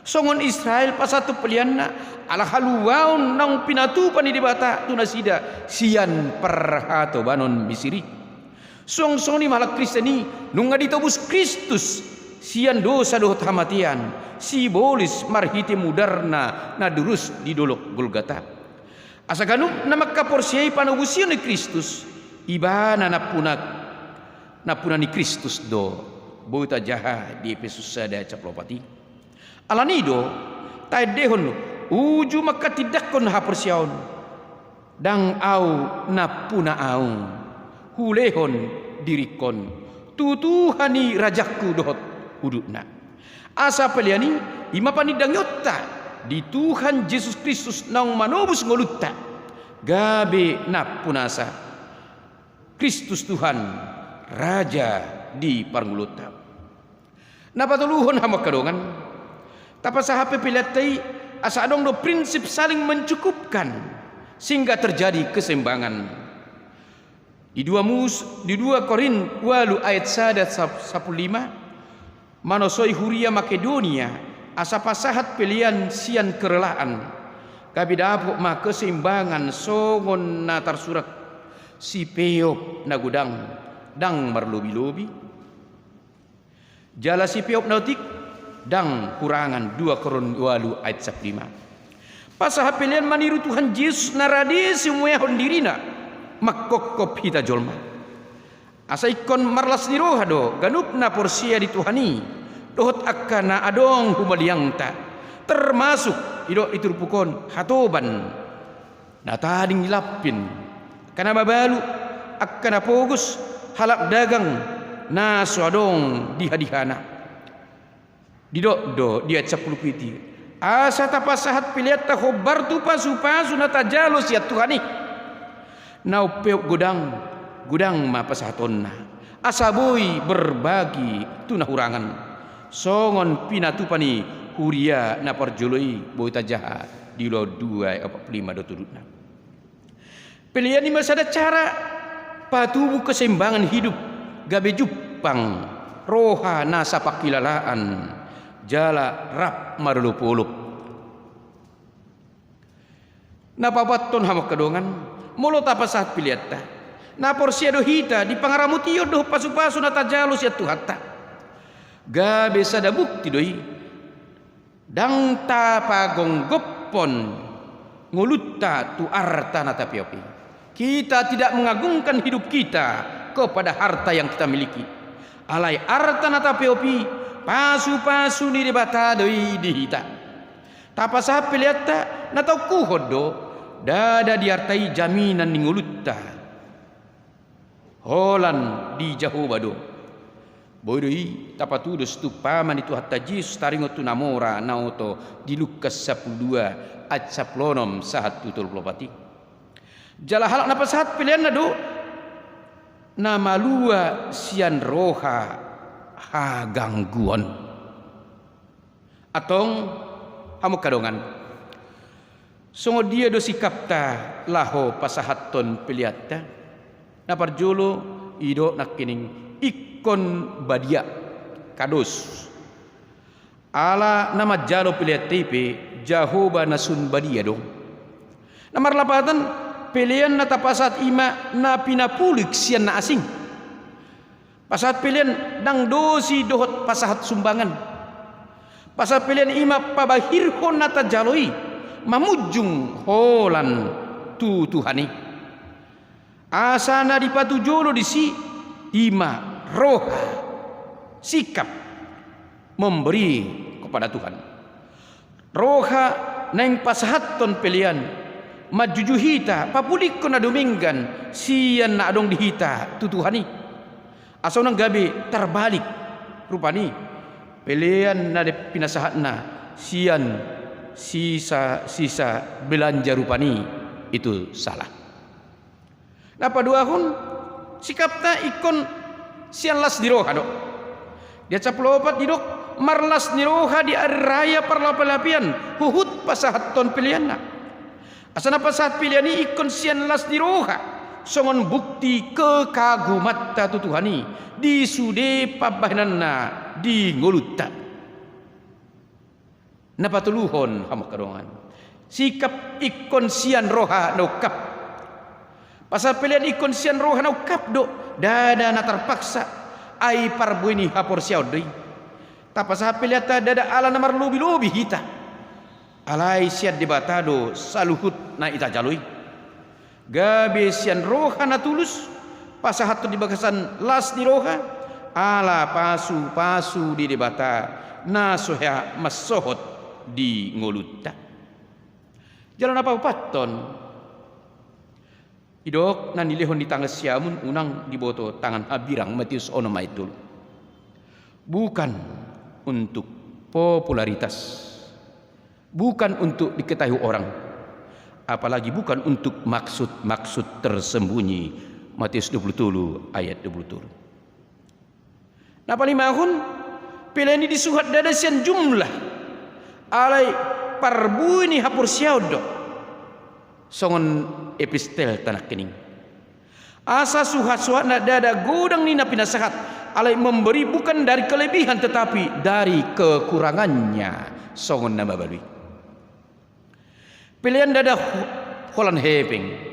Songon Israel pasahathon peleanna ala haluaon naung pinatupa ni Debata tu nasida sian parhatobanon Misir i. Suang songon i ma halak Kristen i nunga ditobus Kristus sian dosa dohot hamatean, sibolis marhite mudarna na durus di dolok Golgata. Asa ganup na mangkaporseai panobusion ni Kristus, ibana nampuna, nampuna ni Kristus do. Boi tajaha di Epesus sada ayat sampulu opat i. Alani do taendehon uju mangkatindangkon haporseaon. Ndang ahu nampuna ahu, hulehon diringkon tu Tuhan i rajangku dohot udutna. Asa pelean i, i ma panindangionta di Tuhan Jesus Kristus naung manobus ngolunta, gabe nampunasa. Kristus Tuhan, Raja di parngoluonta. Na patoluhon hamu angka dongan, tapasahat pe peleanta i asa adong do prinsip saling mencukupkan. Sehingga terjadi keseimbangan. Di dua Mus-, di dua Korin ualu ayat sada sap-, sampulu lima, manosoi huria Makedonia, asa pasahat pelean sian kerelaan, gabe dapot ma keseimbangan songon na tarsurat, sipeop na godang, ndang marlobi-lobi. Jala sipeop na otik, ndang hurangan, dua Korin ualu ayat sampulu lima. Pasahat pelean maniru Tuhan Jesus na rade simuehon dirina, mangkophop hita jolma. Asa ingkon marlas ni roha do, ganup na porsea di Tuhan i, dohot angka na adong humaliangta, termasuk, didok di turpuk on, hatoban. Na tading di lampin, angka na mabalu, angka na pogos, halak dagang, na so adong diha-dihana. Didok do di ayat sampulu pitu i, asa tapasahat peleanta hombar tu pasu-pasu na tajalo sian Tuhan i. Na umpeop godang, godang ma pasahatonna. Asa boi berbagi tu na hurangan. Songon pinatupa ni huria na parjolo i boi tajaha di ulaon dua ayat opat pulu lima do turutna. Pelean i ma sada cara patubu keseimbangan hidup, gabe jumpang roha na sapangkilalaan, jala rap marolop-olop. Na paopathon hamu angka dongan, molo tapasahat peleanta, na porsea do hita di pangaramotion dohot pasu-pasu na tajalo sian Tuhanta. Gabe sada bukti do i, ndang tapagonggophon ngolunta tu arta na tapeop i. Kita tidak mengagungkan hidup kita kepada harta yang kita miliki. Alai arta na tapeop i, pasu-pasu ni Debata do i di hita. Tapasahat peleanta, na taungkuhon do, ndada di arta i jaminan ni ngolunta. Holan di Jahowa do. Boi do i tapatudos tu umpama ni Tuhanta Jesus taringot tu na mora na oto di Lukas sampulu dua ayat sampulu onom sahat tu tolu pulu opat i. Jala halak na pasahat peleanna do na malua sian roha hagangguon. Antong, hamu angka dongan, songon dia do sikapta laho pasahathon peleanta? Na parjolo, didok nangkining ingkon badia, kados. Ala na manjalo peleanta i pe Jahowa na sun badia do. Na marlapatan, pelean na tapasahat i ma na pinapulik sian na asing. Pasahat pelean ndang dosi dohot pasahat sumbangan. Pasahat pelean i ma pabahirhon na tajalo i, mamunjung holan tu Tuhan i. Asa na dipatujolo disi i ma roha, sikap memberi kepada Tuhan. Roha naeng pasahathon pelean, manjuju hita, papulikkon na dumenggan sian na adong di hita tu Tuhan i. Asa unang gabe tarbalik rupani, pelean na pinasahatna sian sisa-sisa belanja rupani, itu salah. Na paduahon, sikapta ingkon sian las ni roha do. Di ayat sampulu opat didok, marlas ni roha di ari raya parlape-lapean, huhut pasahathon peleanna. Asa na pasahat pelean i ingkon sian las ni roha, songon bukti kekagumanta tu Tuhan i, di sude pambahenanna di ngolunta. Na patoluhon, hamu angka dongan, sikap ingkon sian roha na ungkap. Pasahat pelean ingkon sian roha na ungkap do, ndada na tarpaksa, ai parbue ni haporseaon do i. Tapasahat peleanta ndada ala na marlobi-lobi hita. Alai sian Debata do saluhut na itajalo i. Gabe sian roha na tulus, pasahathon di bagasan las ni roha, ala pasu-pasu ni Debata, na so hea mansohot di ngolunta. Jala na paopathon, didok na nilehon ni tangan siamun unang diboto tangan hambirang, Matius onom ayat tolu. Bukan untuk popularitas. Bukan untuk diketahui orang, apalagi bukan untuk maksud-maksud tersembunyi. Matius dua pulu tolu ayat dua pulu tolu. Na palimahon, pelean i disuhat ndada sian jumlah, alai parbue ni haporseaon do. Songon epistel tanah kening. Asa suhat-suhatna ndada godang ni na pinasahat, alai memberi bukan dari kelebihan tetapi dari kekurangannya. Songon na mabalu i. Pelean ndada ho-, holan hepeng.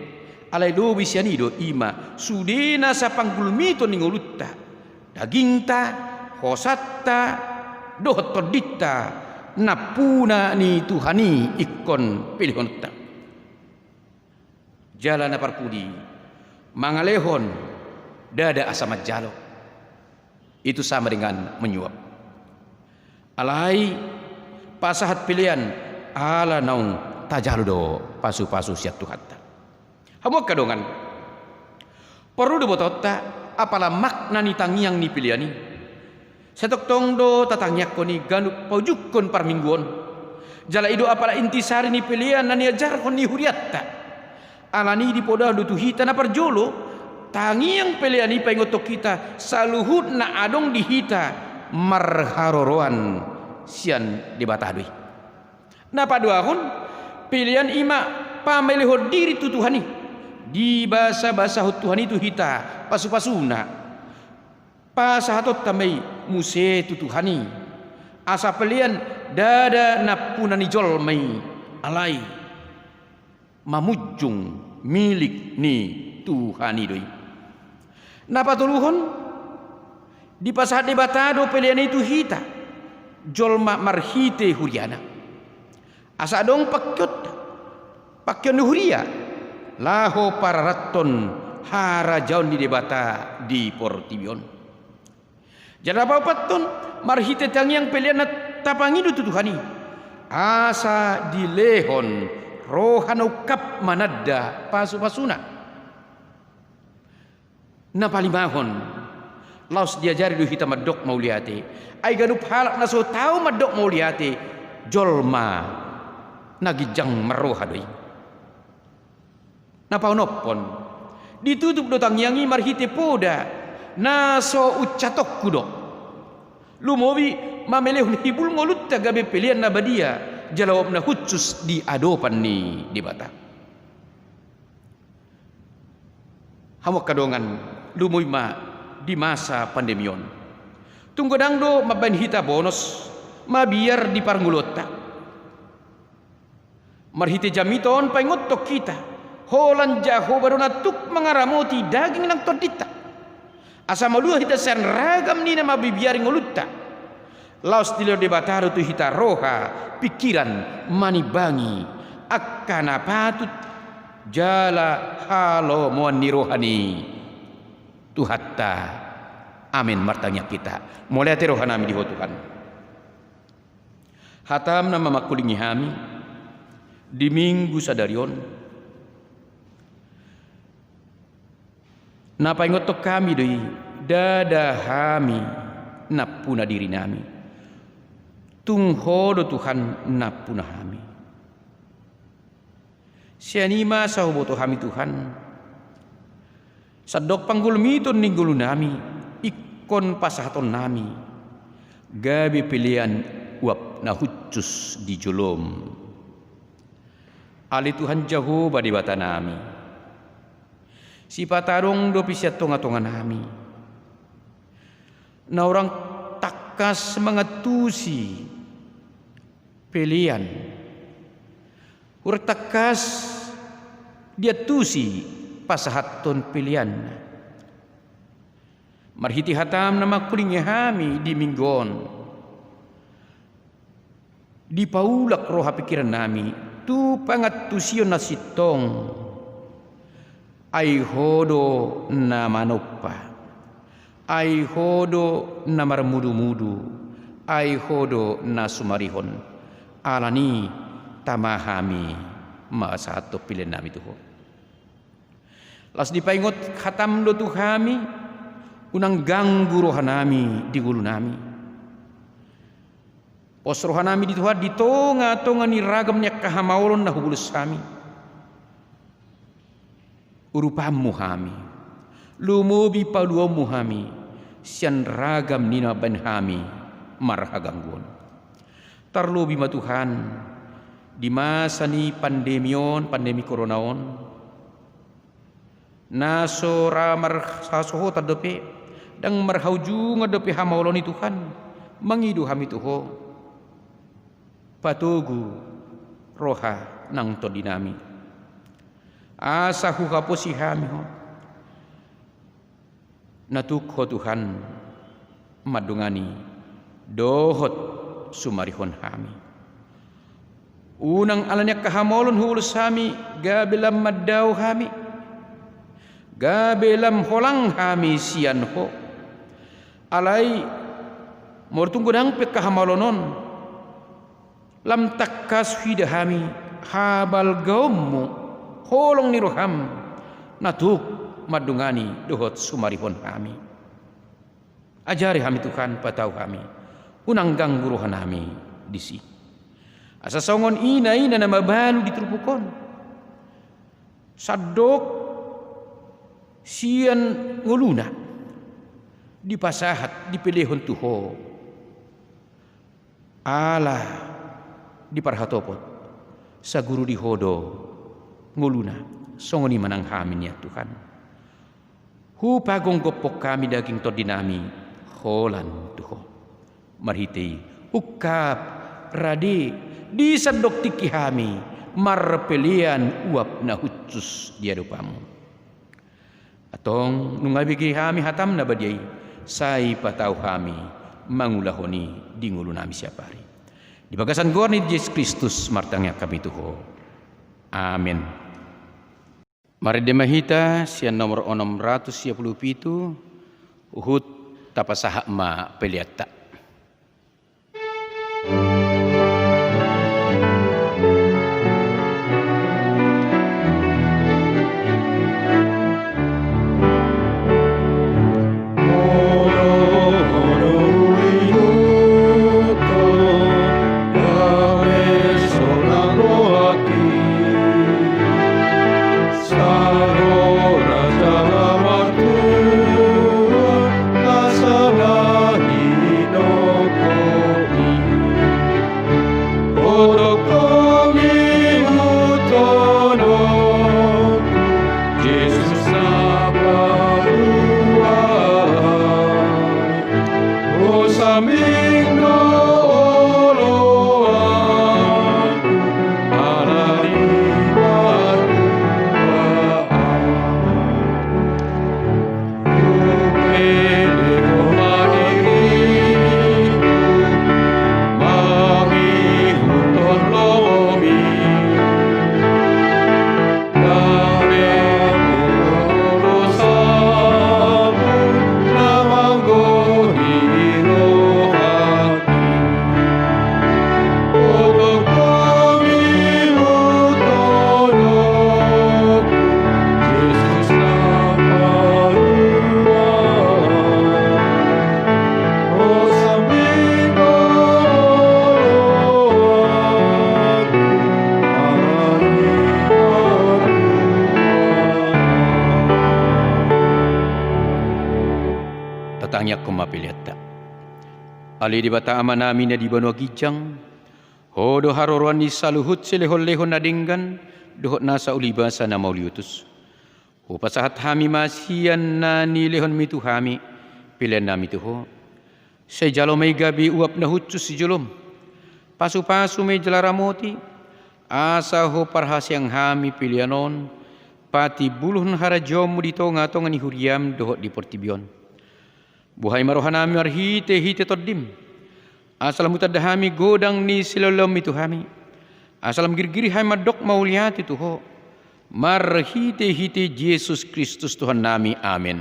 Alai lobi sian i do i ma sude nasa panggulmiton ni ngolunta, dagingta, hosanta, dohot tondinta, nampuna ni Tuhan i ingkon pelehononta. Jala na parpudi, mangalehon ndada asa manjalo. Itu sama dengan menyuap. Alai pasahat pelean ala naung tajalo do pasu-pasu sian Tuhanta. Hamu angka dongan, porlu do botoonta apala makna ni tangiang ni pelean i. Sai tongtong do tatangiangkon i ganup paujunghon parminggu on. Jala i do apala inti sari ni pelean na niajarhon ni hurianta. Alani i dipodahon do tu hita na parjolo, tangiang pelean i paingothon hita saluhutna adong di hita marharoroan sian Debata do i. Na paduahon, pelean i ma pamelehon diri tu Tuhan i. Dibasa-basahon Tuhan i tu hita pasu-pasuna. Pasahatonta ma i muse tu Tuhan i. Asa pelean ndada nampuna ni jolma i, alai mamunjung milik ni Tuhan i do i. Na patoluhon, dipasahat Debata do pelean i tu hita jolma marhite huriana. Asa adong pangkeonta, pangkeon ni huria, laho pararathon harajaon ni Debata di portibi on. Jala paopathon, marhite tangiang pelean na tapangido tu Tuhan i, asa dilehon roha na ungkap mananda pasu-pasuna. Na palimahon, laos diajari do hita mandok mauliate. Ai ganup halak na so tau mandok mauliate, jolma na ginjang marroha do i. Na paonomhon, ditutup do tangiang i marhite poda na so uncatongku do. Lumobi mamelehon hibul ngolunta gabe pelean na badia, jala uap na hushus di adopan ni Debata. Hamu angka dongan, lumobi ma di masa pandemi on. Tung godang do mambahen hita bonos mabiar di parngoluonta. Marhite jamita on paingothon hita, holan Jahowa do na tuk mangaramoti daging nang tondinta. Asa malua hita sian ragam ni na mabibiari ngolunta. Laos dilehon Debata do tu hita roha, pingkiran, manimbangi angka na patut jala halomoan ni roha ni Tuhanta. Amen. Martangiang hita. Mauliate rohanami di Ho Tuhan. Hatam na mamangkulingi hami di Minggu sadari on, na paingothon hami do i, ndada hami nampuna dirinami. Tung Ho do Tuhan nampuna hami. Sian i ma asa huboto hami Tuhan, sandok panggulmiton ni ngolunami ingkon pasahatonnami gabe pelean uap na hushus di jolom. Ale Tuhan Jahowa Debatanami, sipata adong dope sian tonga-tonganami na hurang tangkas mangantusi pelean. Hurang tangkas diantusi pasahathon peleanna. Marhite hatam na mangkulingi hami di Minggu on, dipaulak roha pingkirannami tu pangantusion na sintong. Ai Ho do na manompa, ai Ho do na marmudu-mudu, ai Ho do na sumarihon. Alani i tama hami pasahathon peleannami tu Ho. Laos dipaingot hatam do tu hami, unang ganggu rohanami di ngolunami. Pos rohanami di Tuhan di tonga-tonga ni ragam ni angka hamaolon na hubolus hami. Urupanmu hami, lumobi paluaonmu hami sian ragam ni na mambahen hami marhagangguon. Tarlobi ma Tuhan, Di masa ni pandemi on, pandemi corona on, na so ra marhasohotan dope, ndang marhaujungan dope hamaolon i Tuhan, mangido hami tu Ho. Patogu roha nang tondinami, asa huhaposi hami Ho. Na tuk Ho Tuhan mandongani dohot sumarihon hami. Unang ala ni angka hamaolon huulos hami, gabe lam mandao hami, gabe lam holang hami sian Ho. Alai molo tung godang pe angka hamaolon on, lam tangkas huida hami habalgaonmu, holong ni roham, na tuk mandongani dohot sumarihon hami. Ajari hami Tuhan, patau hami, unang ganggu rohanami disi. Asa songon ina-ina na mabalu di turpuk on, sandok sian ngoluna dipasahat, dipelehon tu Ho. Ala diparhatopot, saguru di Ho do ngoluna, songon i ma nang hami nian Tuhan. Hupagomgophon hami daging tondinami holan tu Ho. Marhite i ungkap, rade, di sandok tingki hami marpelean uap na hushus di adopanmu. Antong nunga bege hami hatam na badia i, sai patau hami mangulahon i di ngolunami siap ari. Di bagasan goar ni Jesus Kristus martangiang hami tu Ho. Amen. Marende ma hita sian nomor onom ratus sia pulu pitu, huhut tapasahat ma peleanta. Tatangianghon ma peleanta. Ale Debata Amanami na di banua ginjang, Ho do haroroan ni saluhut silehonlehon na denggan dohot nasa ulibasa na mauliutus. Hupasahat hami ma sian na nilehonmi tu hami peleannami tu Ho. Sai jalo ma i gabe uap na hushus di jolom. Pasupasu ma i jala ramoti, asa huparhaseang hami pelean on patimbulhon harajaonmu di tongatonga ni huriam dohot di portibi on. Buhai ma rohanami marhitehite Tondim, asa lam hutanda hami godang ni silehonlehonmi tu hami, asa lam girgir hami mandok mauliate tu Ho, marhitehite Jesus Kristus Tuhannami. Amen.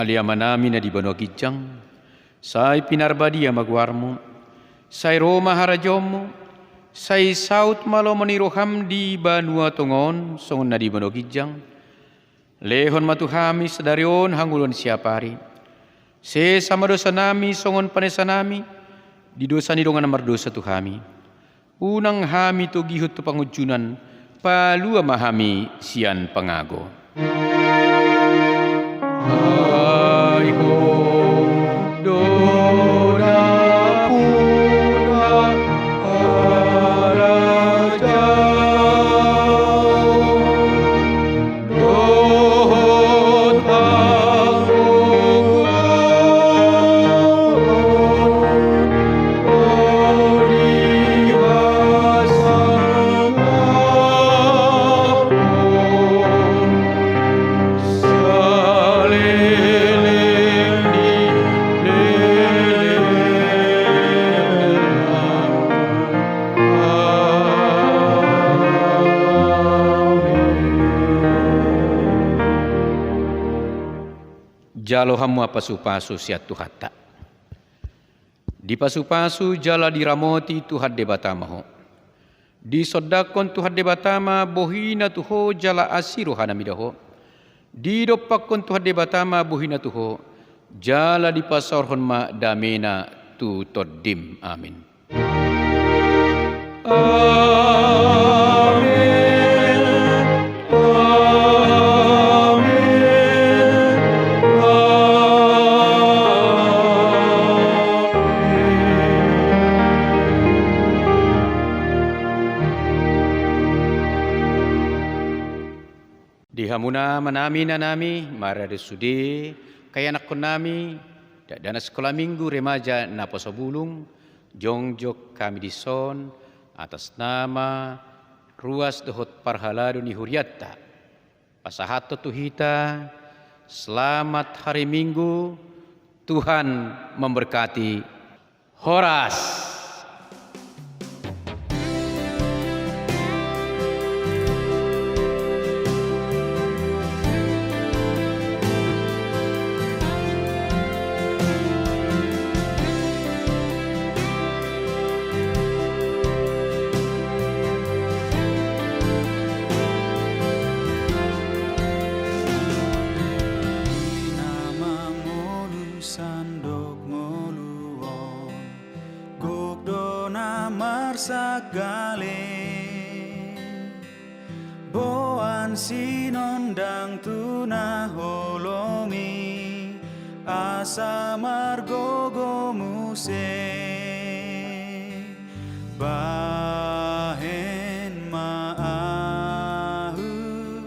Ale Amanami na di banua ginjang, sai pinarbadia ma goarMu, sai ro ma harajaonMu, sai saut ma lomo ni rohaM di banua tonga on songon na di banua ginjang. Lehon ma tu hami sadari on hangoluan siapari. Sesa ma dosanami songon panesanami di dosa ni dongan na mardosa tu hami. Unang hami togihon tu pangunjunan, palua ma hami sian pangago. Ai Ho do nampuna, harajaon dohot hangoluan, olo di hasangapon saleleng ni lelengna. Amen. Jalo hamu ma pasupasu sian Tuhanta. Dipasupasu jala diramoti Tuhan Debata ma ho. Disondangkon Tuhan Debata ma bohiNa tu ho jala asi rohaNa mida ho. Didompakkon Tuhan Debata ma bohiNa tu ho, jala dipasaorhon ma dameNa tu tondim. Amin. Amen. Amen. Amen. Di hamuna amanami, inanami, maradu sude, angka ianakkonnami, dakdanak sikola minggu, remaja, naposo bulung, jongjong hami dison, atas nama ruas dohot parhalado ni hurianta, pasahathon tu hita, selamat hari Minggu, Tuhan memberkati. Horas. Di na mangolu sandok ngolu on, gok do na marsanggale. Boan sinondang tu na holom i, asa margogo muse. Bahen ma ahu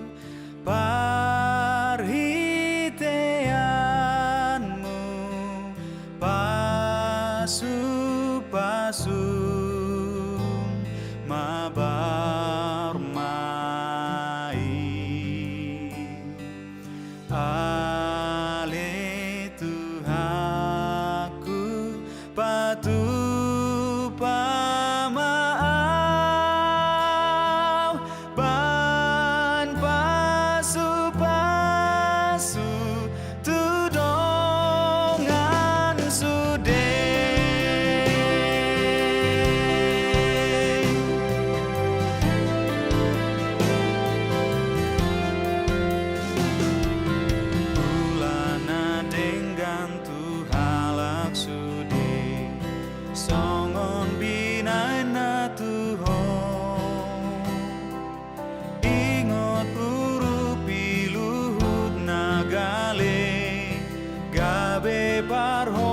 parhiteanmu, pasupasum ma barmain. Ale Tuhanku, patupa ma au bahen pasupasu tu dongan sude. Ulana denggan tu halak sude, songon binahenna tu ho. Ingot urupi luhut na gale, gabe parho